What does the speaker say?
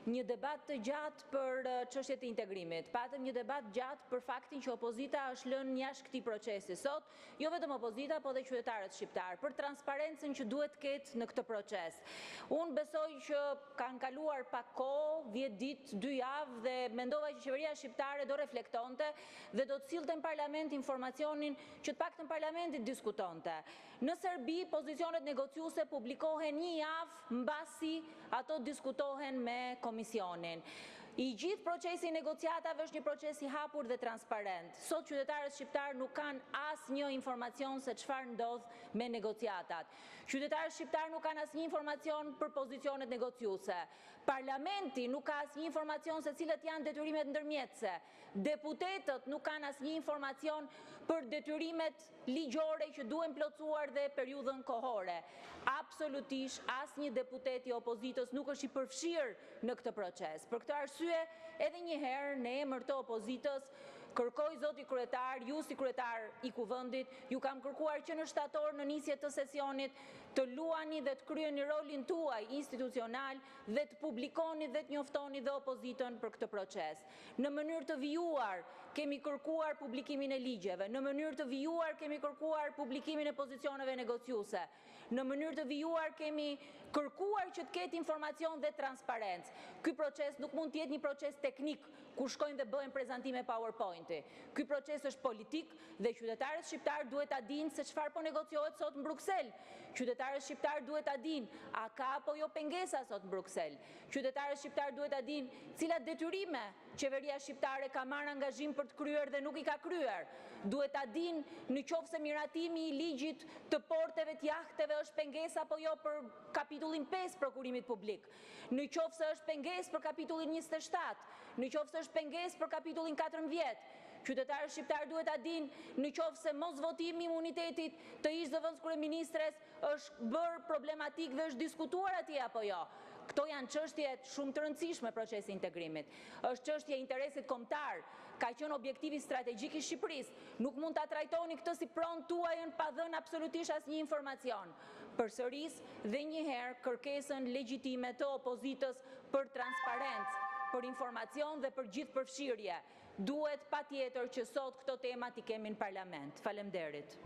një debat të gjatë për çështjet e integrimit, patëm një debat të gjatë për faktin që opozita është lënë jashtë këtij procesi sot, jo vetëm opozita, por dhe qytetarët shqiptarë, për transparencën që duhet të ketë në këtë proces. Unë besoj që kanë kaluar pak kohë, 10 ditë, 2 javë dhe mendova që qeveria shqiptare do reflektonte dhe do të sillte në parlament informacionin që të paktën parlamenti të diskutonte. Në Serbi, pozicionet negociuese publikohen një javë mbasi ato diskutohen me komisionin. I gjithë procesi i negociatave është një proces i hapur dhe transparent. Sot qytetarët shqiptarë nuk kanë asnjë informacion se çfarë ndodh me negociatat. Qytetarët shqiptarë nuk kanë asnjë informacion për pozicionet negociuese. Parlamenti nuk ka asnjë informacion se cilat janë detyrimet ndërmjetëse. Deputetët nuk kanë asnjë informacion për detyrimet ligjore që duhen plotësuar dhe periudhën kohore. Absolutisht asnjë deputet i opozitës nuk është i përfshirë në këtë proces. Për këtë arsye, edhe një herë në emër të opozitës, kërkoj zoti kryetar, ju si kryetar i Kuvendit, ju kam kërkuar që në shtator në nisje të sesionit të luani dhe të kryeni rolin tuaj institucional dhe të publikoni dhe të njoftoni dhe opozitën për këtë proces. Në mënyrë të vijuar kemi kërkuar publikimin e ligjeve, në mënyrë të vijuar kemi kërkuar publikimin e pozicioneve negociuese, në mënyrë të vijuar kemi kërkuar që të ketë informacion dhe transparencë. Ky proces nuk mund të jetë një proces teknik ku shkojnë dhe bëhen prezantime PowerPointi. Ky proces është politik dhe qytetarët shqiptarë duhet ta dinë se çfarë po negociohet sot në Bruksel. Qytetarët shqiptarë duhet ta dinë a ka apo jo pengesa sot në Bruksel. Qytetarët shqiptarë duhet ta dinë cilat detyrime qeveria shqiptare ka marrë angazhim për të kryer dhe nuk i ka kryer. Duhet ta dinë në qoftë se miratimi i ligjit të porteve të jahteve është pengesë apo jo për kapitullin 5 prokurimit publik. Në qoftë se është pengesë për kapitullin 27, në qoftë se është pengesë për kapitullin 14. Qytetarët shqiptarë duhet ta dinë në qoftë se mosvotimi i imunitetit të ish zëvendëskryeministres është bërë problematik dhe është diskutuar atje apo jo. Këto janë çështje shumë të rëndësishme procesi i integrimit. Është çështje e interesit kombëtar, ka qenë objektivi strategjik i Shqipërisë. Nuk mund ta trajtoni këtë si pronë tuajën pa dhënë absolutisht asnjë informacion. Përsëris dhe një herë kërkesën legjitime të opozitës për transparencë, për informacion dhe për gjithëpërfshirje. Duhet patjetër që sot këto tema t'i kemi në parlament. Faleminderit.